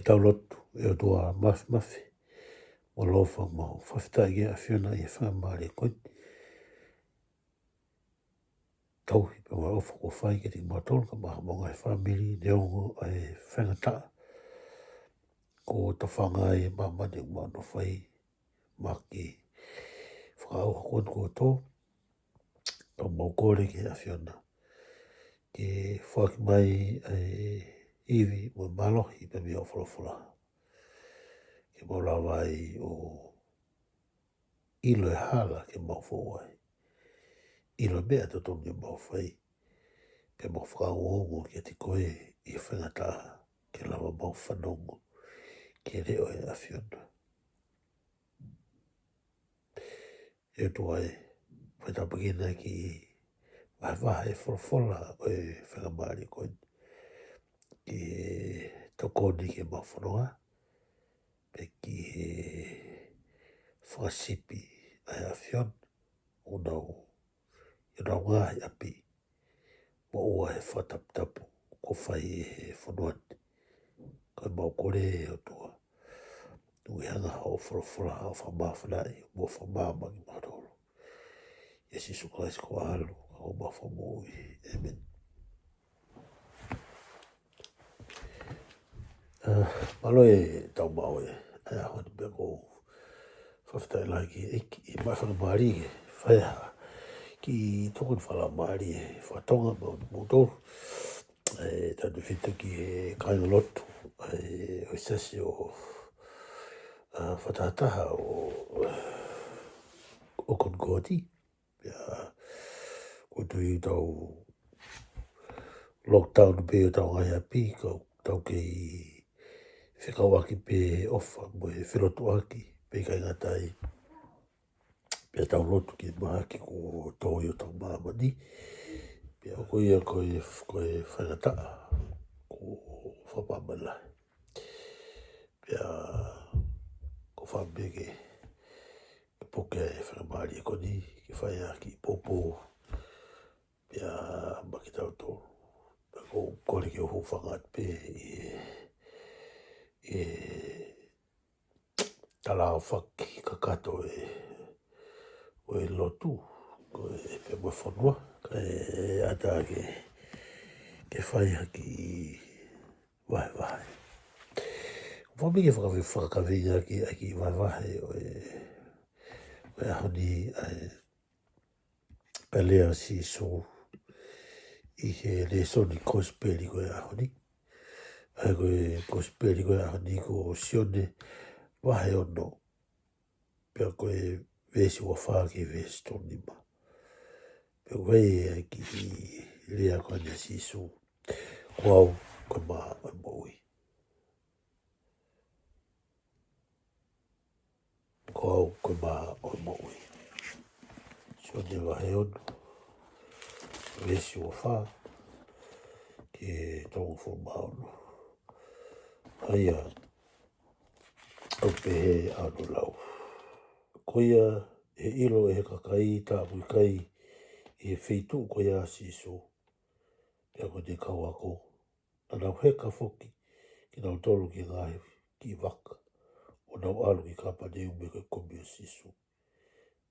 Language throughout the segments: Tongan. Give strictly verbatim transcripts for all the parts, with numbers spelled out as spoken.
Tau lotu. ʻE ʻOtua Māfimafi, mo e ʻofa, mau fakafetaʻi ki he ʻAfiona ʻi he faingamālie ko eni. Tauhi pea mo e ʻofa kuo fai kiate kimautolu kae ʻumaʻā homau ngaahi fāmili, neongo ʻa e faingataʻa kuo tofanga ai ʻa māmani ʻoku mau nofo ai, mahaki fakaʻauha ko eni kuo tō. Ka mau kole ki he ʻAfiona ke foaki mai ʻa e ivi mo e mālohi pea mo e folofola, ke mau lava ai ʻo ʻilo e hala ke mau fou ai, ʻilo e meʻa totonu ke mau fai, pea mau fakaongoongo kiate koe ʻi he faingataʻa ke lava mau fanongo ki he leʻo ʻa e ʻAfiona. ʻE ʻOtua ē, fai tāpuekina e kiʻi vahevahe folofola ʻo e faingamālie ko eni, ke tokoni ki heʻemau fononga, pea ki he fakasipi ʻa e ʻAfiona ʻoku nau, ʻi honau ngaahi ʻapi, moʻua he fakataputapu kuo fai ʻe he fonua ni. Ka mau kole ʻe ʻOtua, ʻoku ʻi ai haʻo folofola, haʻo fakamāfanaʻi mo fakamāmani kimautolu. ʻIa Sīsū Kalaisi ko ho ʻAlo, ko homau Fakamoʻui. ʻĒmeni. ʻA, mālō e tau maʻu e ʻaho ni pea ʻoku ou fakafetaʻi lahi ki he ʻEiki ʻi he maʻu faingamālie ke fai ha kiʻi tokoni fakalaumālie faka-Tonga maʻa kimoutolu. ʻE, tautefito ki he kāingalotu ʻa e, ʻo e siasi ʻo, ʻa, Fakatahataha ʻo, ʻo Konikoti. Pea ʻoku ou tui ʻoku tau lockdown pē ʻi hotau ngaahi ʻapi, ka tau kei fekauʻaki pē he ʻofa mo e felotuʻaki, pea ʻikai ngata ai, pea tau lotu ki he mahaki kuo tō ʻi hotau māmani. Pea ko ia ko e, ko e faingataʻa kuo fakamāmani lahi. Pea ʻoku ou fakaʻamu pē ke, ke puke e faingamālie ko eni ke fai ha kiʻi poupou pea maʻa kitautolu. Pea ʻoku ou kole ke u hūfanga atu pē ʻi he, ʻi he tala aofaki kakato ʻo e, ʻo e lotu, ko e pea mo e fonua, kae ʻatā ke, ke fai ha kiʻi vahevahe. ʻOku ou fakaʻamu pē ke faka-, fakakaveinga ki ha kiʻi vahevahe ʻo e, ʻo e ʻaho ni, ʻa e, ʻa e lea ʻa Sīsū ʻi he lēsoni Kosipeli ko e ʻaho ni. ʻA ia ko e Kosipeli ko e ʻaho ni ko Sione vahe ono, pea ko e veesi ua fā ki he veesi tolu nima. Pea ʻoku ʻi ai e kiʻi lea ko eni ʻa Sīsū: Ko au ko e mā ʻo e moʻui. Ko au ko e mā ʻo e moʻui. Sione vahe ono, veesi ua fā ki he tolungofulu mā ono. ʻA ia ʻoku pehē hono lau: Ko ia ʻe ʻilo ʻe he kakai tā ʻoku ʻikai ʻi he feituʻu ko ia ʻa Sīsū, pea ko ʻene kau ako, naʻa nau heka foki kinautolu ki he ngaahi kiʻi vaka, ʻo nau ʻalu ki Kāpaneume ko e kumi ʻo Sīsū.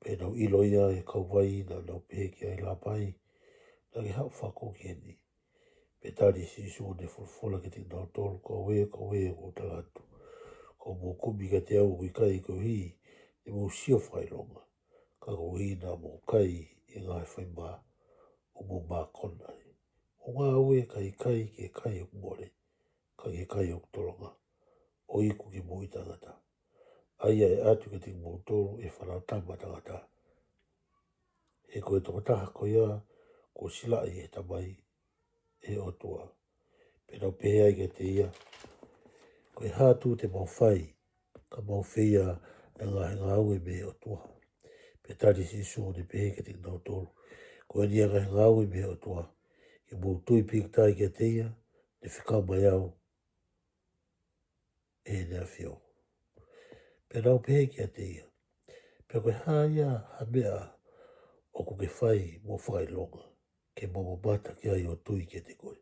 Pea nau ʻilo ia ʻi he kauvai, naʻa nau pehē ki ai, Lāpai, naʻa ke haʻu fakaako ki heni? Pea tali ʻe Sīsū ʻo ne folofola kiate kinautolu, Ko au ē, ko au ē, ʻoku ou tala atu, ko hoʻomou kumi kiate au ʻoku ʻikai koeʻuhi te mou sio fakaʻilonga, ka koeʻuhi naʻa mou kai ʻi he ngaahi fai mā, ʻo mou mākona ai. Mou ngāue kae ʻikai ke kai ʻoku mole, ka ke kai ʻoku tolonga, ʻo iku ki he moʻui taʻengata, ʻa ia ʻe ʻatu kiate kimoutolu ʻe he Fanautama ʻa Tangata. He ko e tokotaha ko ia kuo silaʻi ʻe he Tamai, ʻe he ʻOtua. Pea nau pehē ai kiate ia, Ko e hā atu te mau fai, ka mau feia ʻa e ngaahi ngāue mei he ʻOtua? Pea tali ʻe Sīsū ʻo ne pehē kiate kinautolu, Ko eni ʻa e ngaahi ngāue mei he ʻOtua, ke mou tui pīkitai kiate ia ne fekau mai au ʻe heʻene ʻAfio. Pea nau pehē kiate ia, Pea ko e hā ia ha meʻa ʻoku ke fai mo fakaʻilonga, ke mau mamata ki ai ʻo tui kiate koe?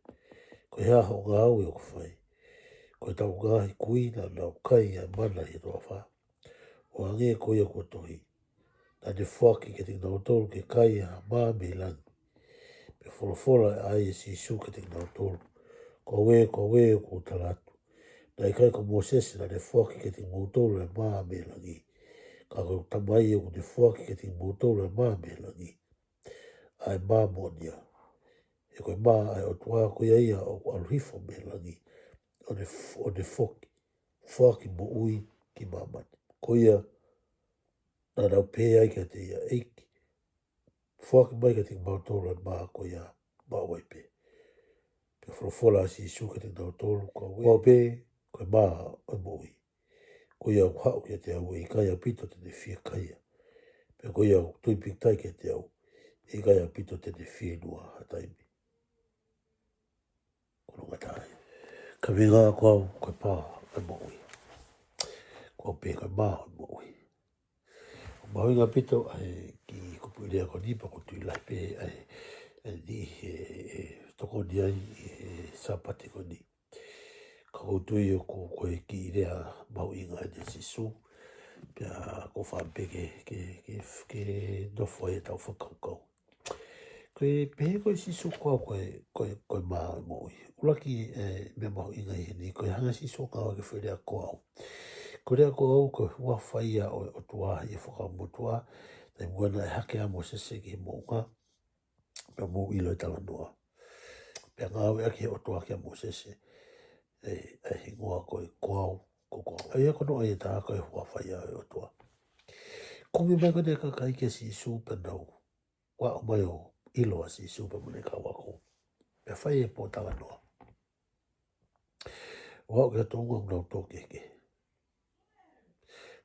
Ko e hā hoʻo ngāue ʻoku fai? Ko ʻetau ngaahi kui naʻa nau kai ʻa e mana ʻi he toafa, ʻo hangē ko ia kuo tohi: Naʻa ne foaki kiate kinautolu ke kai ʻa e mā mei langi. Pea folofola ai ʻe Sīsū kiate kinautolu, Ko au ē, ko au ē, ʻoku ou tala atu, naʻe ʻikai ko Mōsese naʻa ne foaki kiate kimoutolu ʻa e mā mei langi, ka ko ʻeku Tamai ʻoku ne foaki kiate kimoutolu ʻa e mā mei langi, ʻa e mā moʻoni ia. He ko e mā ʻa e ʻOtua ko ia ia ʻoku ʻalu hifo mei langi, ʻo ne f-, ʻo ne foki, foaki moʻui ki māmani. Ko ia naʻa nau pehē ai kiate ia, ʻEiki, foaki mai kiate kimautolu ʻa e mā ko ia maʻu ai pē. Pea folofola ʻa Sīsū kiate kinautolu, Ko au ē, ko au pē, ko e mā ʻo e moʻui. Ko ia ʻoku haʻu kiate au ʻe ʻikai ʻaupito te ne fiekaia. Pea ko ia ʻoku tui pīkitai kiate au, ʻe ʻikai ʻaupito te ne fieinua ha taimi. Ko hono ngata ai. Ka mei ngā ko au, ko e mā ʻo e moʻui. Ko au pē ko e mā ʻo e moʻui. Mahuʻinga ʻaupito ʻa e kiʻi kupuʻi lea ko eni pea ʻoku ou tui lahi pē ʻa e, ʻa e niʻihi ʻe, ʻe tokoni ai ʻi he Sāpate ko eni. Ka ʻoku ou tui ʻoku, ko e kiʻi lea mahuʻinga ʻeni ʻa Sīsū, pea ʻoku ou fakaʻamu pē ke, ke, ke, ke nofo ai ʻetau fakakaukau. Ko e pehē ko ē ʻe Sīsū ko au ko e, ko e, ko e mā ʻo e moʻui. ʻUluaki, ʻa e meʻa mahuʻinga ʻi heni, ko e hanga ʻe Sīsū ʻo ngāueʻaki e foʻi lea ko au. Ko e lea ko au ko e huafa ia ʻo e ʻOtua ʻi he Fuakava Motuʻa, taimi ko ē naʻe hake ai ʻa Mōsese ki he moʻunga, pea mou ʻilo e talanoa. Pea ngāueʻaki ʻe he ʻOtua kia Mōsese ʻa e, ʻa e hingoa ko e Ko au, ko, ko au. ʻA ia ko hono ʻai ʻe taha ko e huafa ia ʻo e ʻOtua. Kumi mai ko ē ʻa e kakai kia Sīsū pea nau ō mai ʻo ʻilo ʻa Sīsū pea mo ʻene kau ako. Pea fai e pōtalanoa. ʻO aʻu ki ha tuʻunga ʻoku nau tō kehekehe.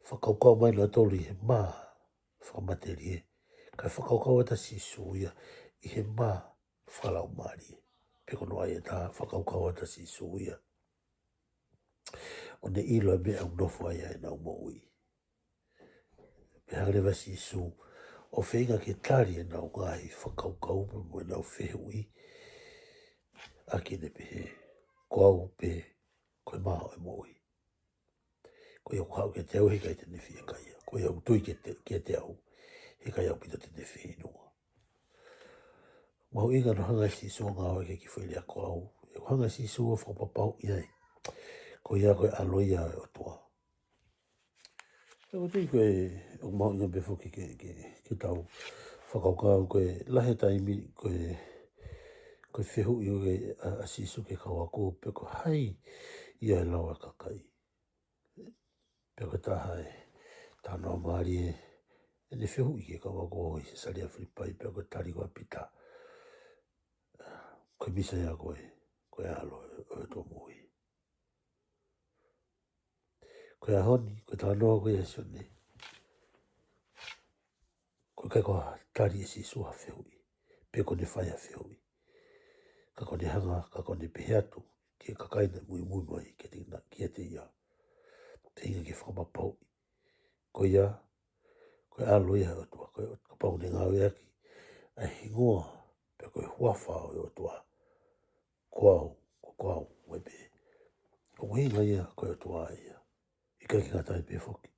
Fakakaukau mai nautolu ʻi he mā fakamatelie, kae fakakaukau atu ʻa Sīsū ia ʻi he mā fakalaumālie. Pe ko hono ʻai ʻe taha, fakakaukau atu ʻa Sīsū ia ʻo ne ʻilo e meʻa ʻoku nofo ai ʻenau moʻui. Pea hanga leva ʻe Sīsū ʻo feinga ke tali ʻenau ngaahi fakakaukau mo ʻenau fehuʻi, ʻaki ʻene pehē, Ko au pē, ko e mā ʻo e moʻui. Ko ia ʻoku haʻu kiate au, he ʻikai te ne fiekaia. Ko ia ʻoku tui kiate, kiate au, he ʻikai ʻaupito te ne fieinua. Mahuʻinga hono hanga ʻe Sīsū ʻo ngāueʻaki e kiʻi foʻi lea Ko au. ʻOku hanga ʻe Sīsū ʻo fakapapauʻi ai ko ia ko e ʻAlo ia ʻo e ʻOtua. Pea ʻoku ou tui ko e, ʻoku mahuʻinga pē foki ke, ke, ke tau fakakaukau ko e lahi e taimi ko e, ko e fehuʻi ko ē ʻa, ʻa Sīsū ki he kau ako pe ko hai ia he lau ʻa e kakai. Pea ko e taha e talanoa mālie ʻene fehuʻi ki he kau ako ʻi Sesalia Filipai, pea ko e tali ko ē ʻa Pita, Ko e Mīsaia koe, ko e ʻAlo ʻo e ʻOtua moʻui. Ko e ʻaho ni, ko e talanoa ko ia ʻa Sione, ʻoku ʻikai ko ha tali ʻe Sīsū ha fehuʻi, pe ko ʻene fai ha fehuʻi. Ka ko ʻene hanga, ka ko ʻene pehē atu ki he kakai naʻe muimui mai kiate ia, kiate ia. Feinga ke fakapapauʻi ko ia ko e ʻAlo ia ʻo e ʻOtua, ko e ʻOtua. Kapau ʻoku ne ngāueʻaki ʻa e hingoa, pe ko e huafa ʻo e ʻOtua, Ko au, ko, ko au, ʻoku ʻi ai pē. ʻOku ʻuhinga ia ko e ʻOtua ia. ʻIkai ke ngata ai pē foki,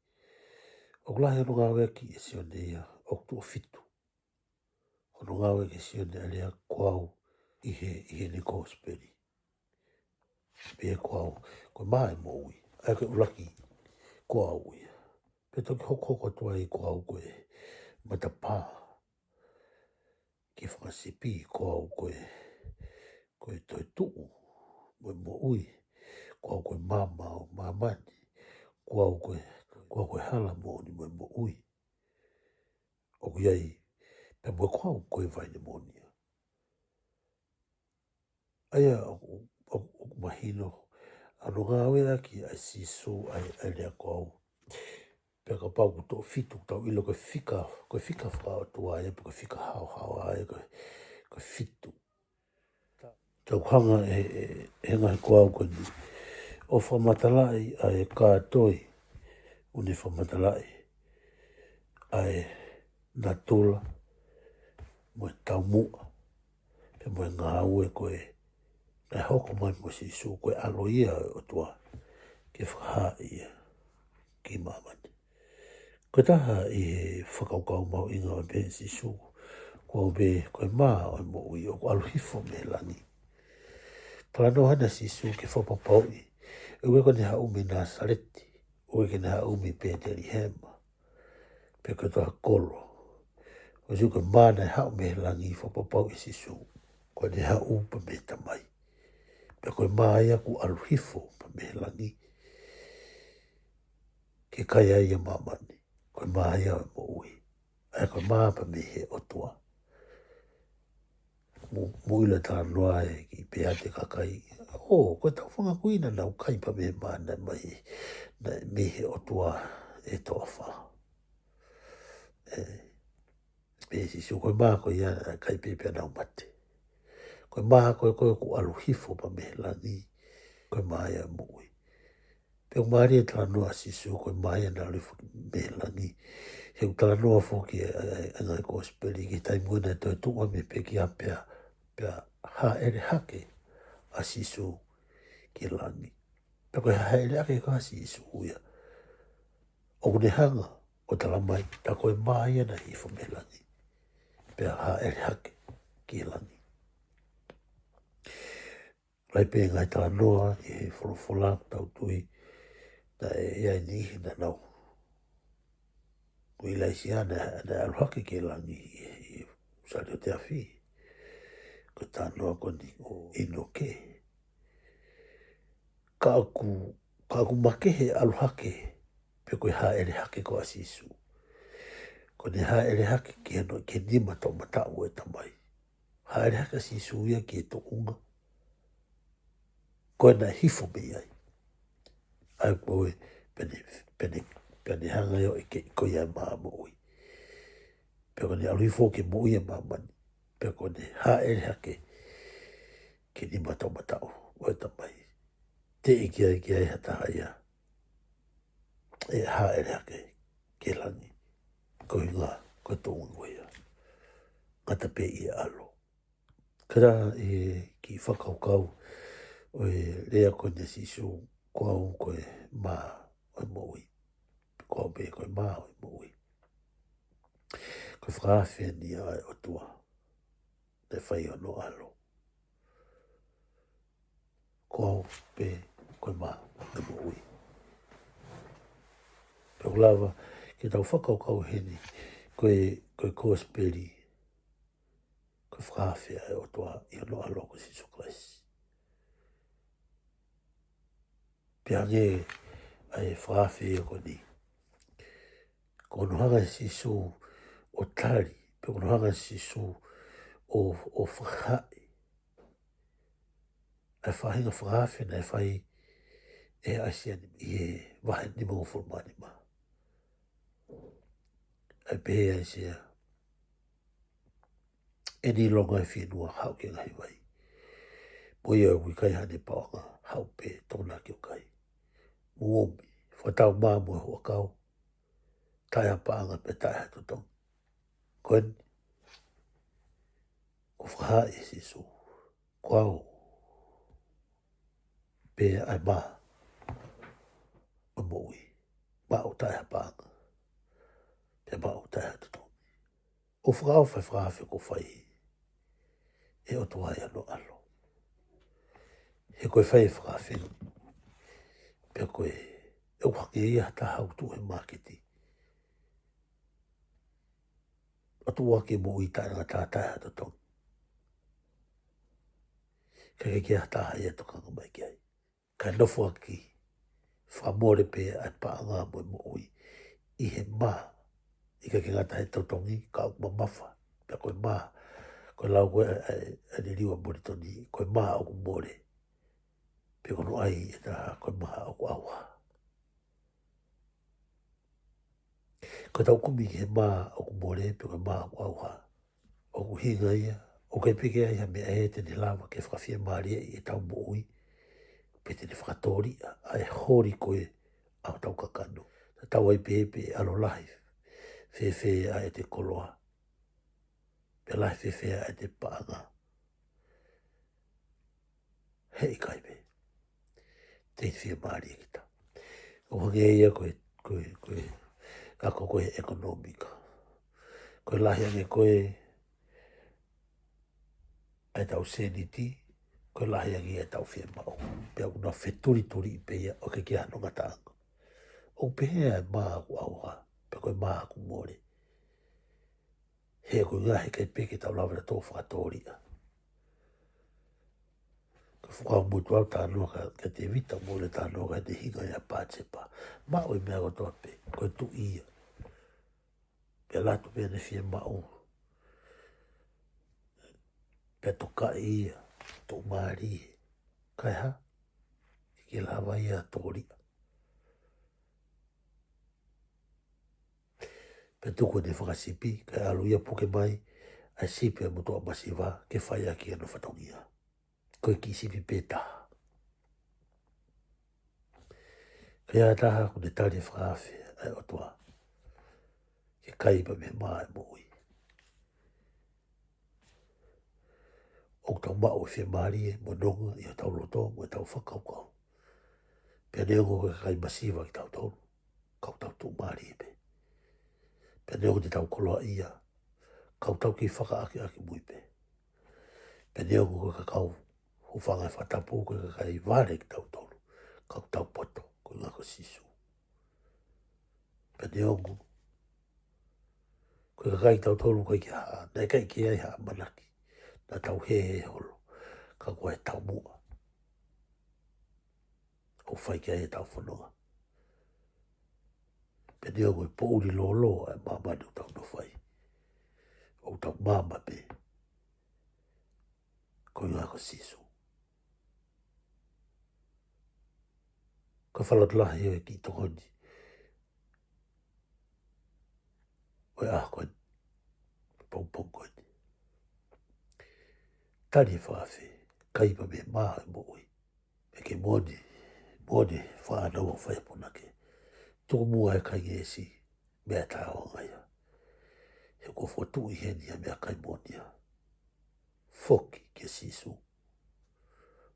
ʻoku lahi hono ngāueʻaki ʻe Sione ia, ʻoku tuʻo fitu hono ngāueʻaki ʻe Sione ʻa e lea Ko au ʻi he, ʻi heʻene kosipeli. Pea ko au, ko e mā ʻo e moʻui. ʻA ia ko e ʻuluaki Ko au ia. Pea toki hokohoko atu ai Ko au ko e matapā ki he fanga sipi, Ko au ko e, ko e toetuʻu mo e moʻui, Ko au ko e maama ʻo māmani, Ko au ko e, Ko au ko e hala moʻoni mo e moʻui. ʻOku ʻi ai pea mo e Ko au ko e vaine moʻoni ia. ʻA ia ʻoku, ʻoku, ʻoku mahino hono ngāueʻaki ʻe Sīsū ʻa e, ʻa e lea Ko au. Pea kapau ʻoku tuʻo fitu, tau ʻilo ko e fika, ko e fika fakaʻotua ia, pe ko e fika haohaoa ia, ko e, ko e fitu. Tau hanga ʻe, ʻe, ʻe he ngaahi Ko au ko eni ʻo fakamatalaʻi ʻa e kātoi, ʻo ne fakamatalaʻi ʻa e natula, mo e taumuʻa, pea mo e ngāue ko ē Naʻe hoko mai mo Sīsū ko e ʻAlo ia ʻo e ʻOtua ke fakahā ia ki māmani. Ko e taha ʻi he fakakaukau mahuʻinga ʻo e pehē ʻe Sīsū, ko au pē ko e mā ʻo e moʻui, ʻoku ʻalu hifo mei he langi. Talanoa heni ʻa Sīsū ke fakapapauʻi ʻoku ʻikai ko ʻene haʻu mei Nāsaleti, ʻoku ʻikai ke ne haʻu mei Pētelihema, pe ko ha taha kolo. ʻOsi ko e mā naʻe haʻu mei he langi, fakapapauʻi ʻe Sīsū ko ʻene haʻu pē mei he Tamai. Pea ko e mā ia ʻoku ʻalu hifo pē mei he langi ke kai ai ʻa māmani. Ko e mā ia ʻo e moʻui. ʻA ia ko e mā pē mei he ʻOtua. Mou, mou ʻilo e talanoa ē, ki pea te kakai. ʻŌ, ko e tau fanga kui naʻa nau kai pē mei he mā naʻe mei, naʻe mei he ʻOtua ʻe toafa. ʻE, pehē ʻe Sīsū ko e mā ko ia naʻe kai pē pea nau mate. Ko e mā ko ē ko ē ʻoku ʻalu hifo pē mei he langi, ko e mā ia ʻo e moʻui. Pea ʻoku mālie e talanoa ʻa Sīsū ko e mā ia naʻe ʻalu hifo mei he langi. He ʻoku talanoa foki ʻa e, ʻa e, ʻa e ngaahi kosipeli ki he taimi naʻe toe tuʻu ai mei he pekia pea, pea hāʻele hake ʻa Sīsū ki langi. Pea ko e hāʻele hake ko ē ʻa Sīsū ia, ʻoku ne hanga ʻo talamai, tā ko e mā ia naʻe hifo mei langi pea hāʻele hake ki langi. Lahi pē ngaahi talanoa ʻi he folofola ʻoku tau tui naʻe ʻi ai e niʻihi naʻa nau, ko ʻIlaisiā naʻe, naʻe ʻalu hake ki langi ʻi he, ʻi he saliote afi. Ko e talanoa ko eni ʻo ʻInoke. Ka ʻoku, ka ʻoku makehe e ʻalu hake, pe ko e hāʻele hake ko ē ʻa Sīsū. Ko ʻene hāʻele hake ki hono, ki he nima toʻomataʻu ʻo e Tamai. Hāʻele hake ʻa Sīsū ia ki he tuʻunga ko ē naʻe hifo mei ai. ʻA ia ko ē, pea ne, pea ne, pea ne hanga ʻo ʻeke ko ia e mā ʻo e moʻui. Pea ko ʻene ʻalu hifo ke moʻui ʻa māmani. Pea ko ʻene hāʻele hake ki he nima toʻomataʻu ʻo e Tamai. Teʻeki ai ke ʻi ai ha taha ia ʻe hāʻele hake ki langi. Ko e ʻuhinga ko e tuʻunga ko ia. Ngata pē ʻi he ʻAlo. Ka ʻi he kiʻi fakakaukau ʻo e lea ko eni ʻa Sīsū, ko au ko e mā ʻo e moʻui. Ko au pē ko e mā ʻo e moʻui. Ko e fakaafe eni ʻa e ʻOtua naʻe fai ʻi hono ʻAlo. Ko au pē ko e mā ʻo e moʻui. Pea ʻoku lava ke tau fakakaukau heni, ko e, ko e kosipeli, ko e fakaafe ʻa e ʻOtua ʻi hono ʻAlo ko Sīsū Kalaisi. Pea hangē ʻa e fakaafe ia ko eni, ko hono hanga ʻe Sīsū ʻo tali, pe ko hono hanga ʻe Sīsū ʻo, ʻo fakahaaʻi ʻa e faʻahinga fakaafe naʻe fai ʻe ʻAisea ni ʻi he vahe nimangofulu mā nima. ʻA e pehē ʻe ʻAisea, ʻeni ʻilonga ʻa e fienua, haʻu ki he ngaahi vai. Mo ia ʻoku ʻikai haʻane paʻanga, haʻu pē tokonaki ʻo kai. Mou omi, fakatau mā mo e huʻakau, taʻe ha paʻanga pea taʻe ha totongi. Ko eni, ʻoku fakahaaʻi ʻe Sīsū, ko au pē ʻa e mā ʻo e moʻui. Maʻu taʻe ha paʻanga, pea maʻu taʻe ha totongi. ʻOku fakaʻofa e fakaafe kuo fai ʻe he ʻOtua ʻi hono ʻAlo. He ko e fai e fakaafe ni, pea ko e, ʻoku hangē ia ha taha ʻoku tuʻu he māketi ʻo tuʻu ʻaki e moʻui taʻengata, taʻe ha totongi. Ka ʻikai ke ʻi ai ha taha ia ʻe tokanga mai ki ai. Kae nofo ʻaki, fakamole pē ʻa e paʻanga mo e moʻui ʻi he mā. ʻIkai ke ngata he totongi, ka ʻoku mamafa. Pea ko e mā, ko e lau ko ē ʻa e, ʻa e, ʻa e liliu ʻa Molitoni, ko e mā ʻoku mole. Pea ko hono ʻai ʻe taha, ko e mā ʻoku ʻauha. Ko ʻetau kumi ki he mā ʻoku mole, pe ko e mā ʻoku ʻauha, ʻoku ʻuhinga ia ʻoku ʻikai pē ke ʻi ai ha meʻa ʻe te ne lava ke fakafiemālieʻi ʻetau moʻui, pe te ne fakatōliʻa ʻa e holi ko ē ʻa hotau kakano. Tatau ai pē pe ʻe ʻalu lahi fēfē ʻa ʻete koloa, pe lahi fēfē ʻa ʻete paʻanga, He ʻikai pē. Te fiemālie kita. ʻO hangē ia ko e, ko e, ko e, ka ko, ko e ʻekonōmika. Ko e lahi ange ko e ʻa ʻetau sēniti, ko e lahi ange ʻetau fiemaʻu. Pea ʻoku nau fetulituli pē ia ʻo ʻikai ke ʻi ai hano ngataʻanga. ʻOku pehē ʻa e mā ʻoku ʻauha, pea ko e mā ʻoku mole. He ko e ʻuhinga he ʻikai pē ke tau lava ʻo tō fakatōliʻa. Ko e fuka mutu au talanoa kia, kia Tēvita mo ʻene talanoa ki heʻene hinga ʻia Patisepa. Maʻu e meʻa kotoa pē, ko e tuʻi ia. Pea ʻalu atu pē ʻene fiemaʻu. Pea tokaʻi ia, tuʻumālie. Kae hā? ʻIkai ke lava ia ʻo tōliʻa. Pea tuku ʻene fanga sipi, kae ʻalu ia ʻo puke mai ʻa e sipi ʻa e motuʻa masiva, ke fai ʻaki hono fatongia. Ko e kiʻi sipi pē taha. Ko ia taha kuo ne tali e fakaafe ʻa e ʻOtua ke kai pē mei he mā ʻo e moʻui. ʻOku tau maʻu e fiemālie mo e nonga ʻi hotau loto mo ʻetau fakakaukau. Pea neongo ko e kakai masiva kitautolu, ka ʻoku tau tuʻumālie pē. Pea neongo te tau koloaʻia, ka ʻoku tau kei fakaʻakiʻakimui pē. Pea neongo ko e kakai hūfanga he fakatapu, ko e kakai vale kitautolu, ka ʻoku tau poto, ko e ʻuhinga ko Sīsū. Pea neongo ko e kakai kitautolu ʻoku ʻikai ke ha, naʻe ʻikai ke ʻi ai ha ʻamanaki, naʻa tau hēhē holo, ka ko e taumuʻa ʻoku fai ki ai ʻetau fononga. Pea neongo e poʻuli lōloa ʻa e māmani ʻoku tau nofo ai, ʻoku tau maama pē, ko e ʻuhinga ko Sīsū. Ko e fakalotolahi ʻo e kiʻi tokoni ʻo e ʻaho ko eni, pongipongi ko eni. Tali e fakaafe, kai pē mei he mā ʻo e moʻui. Pea ke moʻoni, moʻoni fānau ʻoku fai e punake. Tuku muʻa e kai ngeʻesi, meʻa taʻeʻaonga ia. He kuo fokotuʻu ʻi heni ʻa e meʻakai moʻoni ia. Foki kia Sīsū.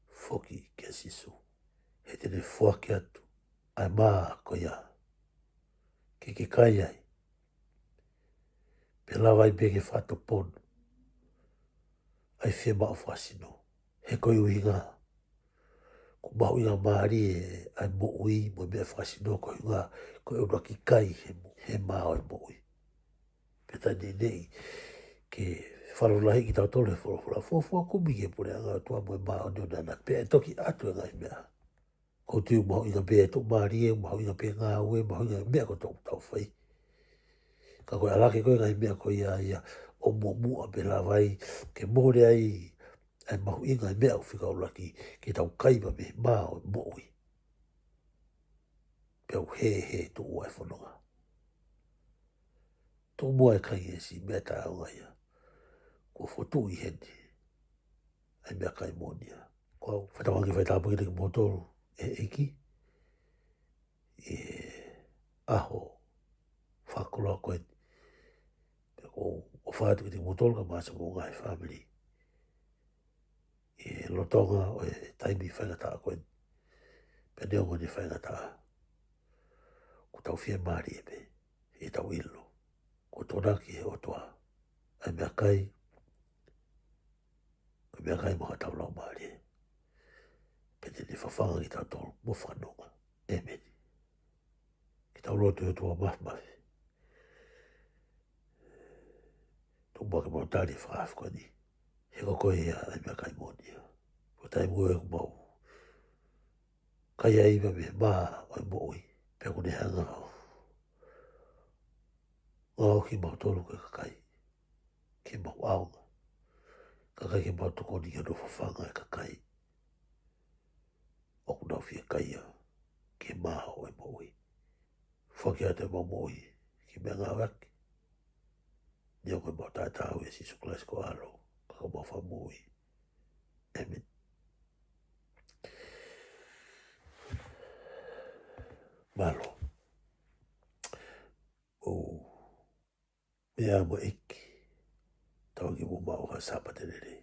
Foki kia Sīsū. He te ne foaki atu ʻa e mā ko ia ke ke kai ai. Pea lava ai pē ke fakatoponu ʻa e fiemaʻu fakasino. He ko e ʻuhinga, ʻoku mahuʻingamālie ʻa e moʻui mo e meʻa fakasino, ko e ʻuhinga ko e ʻuluaki kai he mo-, he mā ʻo e moʻui. Pea taʻe neʻineʻi ke fakalotolahiʻi kitautolu ʻe he folofola, fuofua kumi ki he puleʻanga ʻo e ʻOtua mo e māʻoniʻoni ʻaʻana, pea ʻe toki ʻatu e ngaahi meʻa. Ko e tuʻu mahuʻinga pē e tuʻumālie, mahuʻinga pē e ngāue, mahuʻinga e meʻa kotoa ʻoku tau fai. Ka ko e ʻalu hake ko ē e ngaahi meʻa ko ia ia ʻo muʻomuʻa pea lava ai ke mole ai ʻa e mahuʻinga e meʻa ʻoku fika ʻuluaki, ke tau kai pē mei he mā ʻo e moʻui. Pea ʻoku hēhē tuʻu ʻa e fononga. Tuku muʻa e kai ngeʻesi, meʻa taʻeʻaonga ia. Kuo fokotuʻu ʻi heni ʻa e meʻakai moʻoni ia. Ko au, fakatauange ke fai tāpuaki kiate kimoutolu ʻe he ʻEiki ʻi he ʻaho fakakoloa ko eni. Pea ʻoku ou ʻofa atu kiate kimoutolu kae ʻumaʻā siʻomou ngaahi fāmili ʻi he lolotonga ʻo e taimi faingataʻa ko eni. Pea neongo ʻene faingataʻa, ʻoku tau fiemālie pē ʻi heʻetau ʻilo kuo tokonaki ʻe he ʻOtua ʻa e meʻakai, ko e meʻakai maʻa hotau laumālie. Pea te ne fafanga kitautolu mo fakanonga. ʻĒmeni. Ke tau lotu. ʻE ʻOtua Māfimafi, tuku muʻa ke mau tali e fakaafe ko eni. He ko koe ia ʻa e meʻakai moʻoni ia. Ko e taimi ko ē ʻoku mau kai ai pē mei he mā ʻo e moʻui, pea ʻoku ne hanga ʻo ngaohi kimautolu ko e kakai ke mau ʻaonga. Kae ʻikai ke mau tokoni ki hono fafanga e kakai ʻoku nau fiekaia ki he mā ʻo e moʻui. Foaki atu ʻemau moʻui ke meʻangāueʻaki. Neongo ʻemau taʻetaau, ʻia Sīsū Kalaisi ko ho ʻAlo, ka ko homau Fakamoʻui. ʻĒmeni. Mālō. ʻOu meʻa mo e ʻEiki. Tauange ke mou maʻu ha Sāpate lelei.